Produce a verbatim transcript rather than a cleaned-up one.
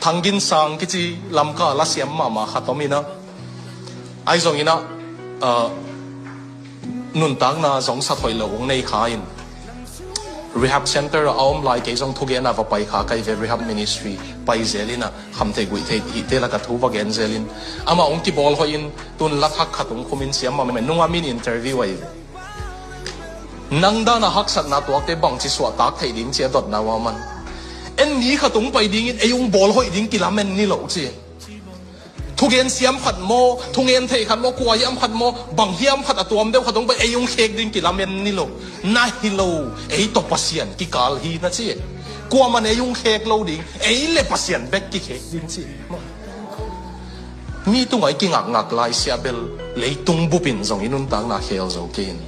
Thang Gin Sang kici Lamka lasiam mahmah khat om in ah, ahi zongin ah, uh, nuntakna zong sat hoih lo ung nei kha in, rehab center a om lai, kei zong thugen a va pai kha ka hi ve, rehab ministry pai zel in ah, khamtheih guihtheih hihte lak ah thu va gen zel in, amah ung kibawl hoih in, tun la thak khat ung khum in siam mahmah, nungah min interview ahi ve. Nang dan a haksatna tuakte bangci suahtak theih ding ci a dotna uh a man. En ni khat ung pai dingin ei ung bawl hoih ding kilamen ni lo ci. Thugen siam khat maw, thungen theih khat maw, kua hiam khat maw, bang hiam khat a tuam deuh khat ung pai, ei ung khek ding kilamen ni lo. Na hi lo, ei tawh Pasian kikal hi na ci. Kuaman ei ung khek lo ding, ei le Pasian bek kikhek ding ci. Mi tungah i kingakngak lai siah bel leitung bup in zong i nuntakna khel zo kei in.